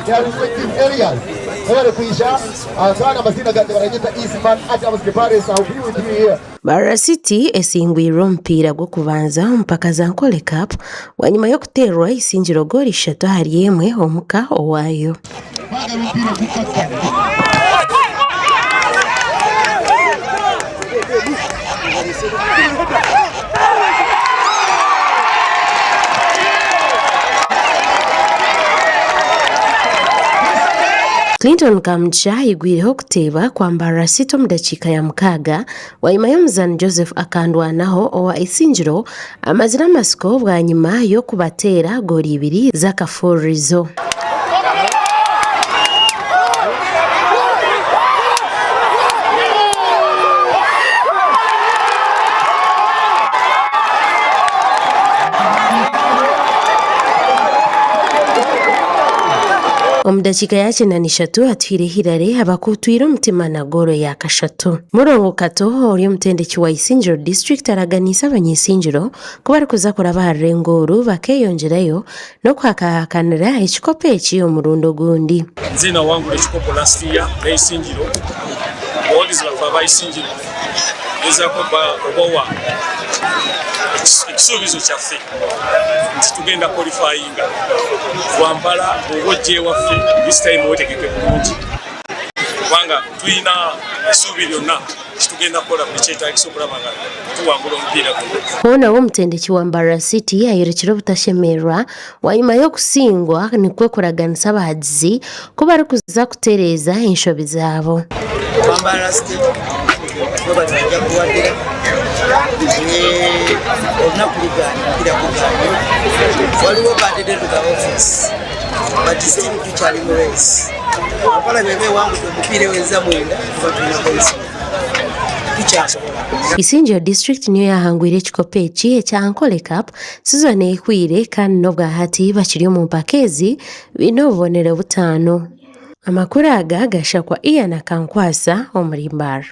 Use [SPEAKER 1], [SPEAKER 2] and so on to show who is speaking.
[SPEAKER 1] their respective areas. Mwebale kwija kandi amaziina gangye baranyeta Easy Man Adams Kiparis. I'll be with you here.
[SPEAKER 2] Mbarara City esingwirwe omupiira gw'okubanza omu mpaka za Ankole Cup bwanyima y'okuteerwa Isingiro goolo ishatu ahari emwe omuka owaayo. Clinton Kamugisha aigwireho okuteeba kwa Mbarara City omu dakiika ya mukaaga bwanyima y'omuzaani Joseph Akandwanaho owa Isingiro amazire amatsiko bwanyima y'okubateera goolo ibiri z'akafuuririzo. Omu dakiika ya kyenda n'ishatu Atuhaire Hillary abakuutwire omutima na goolo ya kashatu. Murongo Kato ori omutendeki wa Isingiro District araganiise abany'Isingiro ku barikuza kuraba aha rurengo oru bakeyongyerayo n'okuhakahakanira ekikopo eki omurundi ogundi.
[SPEAKER 3] Nze nawangura ekikopo last year ne Isingiro, abawagizi baffe aba Isingiro ngezaako obawa ekisuubizo kyaffe nti tugenda qualifyinga Wampala bwoba ojja ewaffe this time wetegeke bulungi kubanga tulina essuubi lyonna nti tugenda kukola buli kyetagisa okulaba nga tuwangula omupiira guno.
[SPEAKER 2] Hoona we omutendeki wa Mbarara City ayorekire obutashemererwa bwanyima y'okusingwa nikwo kuraganisa abahagizi ku barikuza kutereeza enshobi zaabo.
[SPEAKER 4] Aba Mbarara City bo bari kuwagira olunaku lugaanye omupiira gugaanye waliwo batedde to the office but still tukyali mu race Kampala bweba ewangudde omupiira eweza mwenda tuba tulina points tukyasobola.
[SPEAKER 2] Isingiro District niyo yaahangwire ekikopo eki ekya Ankole Cup sizoni ehweire kandi n'obwahati bakiri omu mpaka ezi baine obubonero butaano. Amakuru aga gashakwa Ian Akankwasa omuri Mbarara.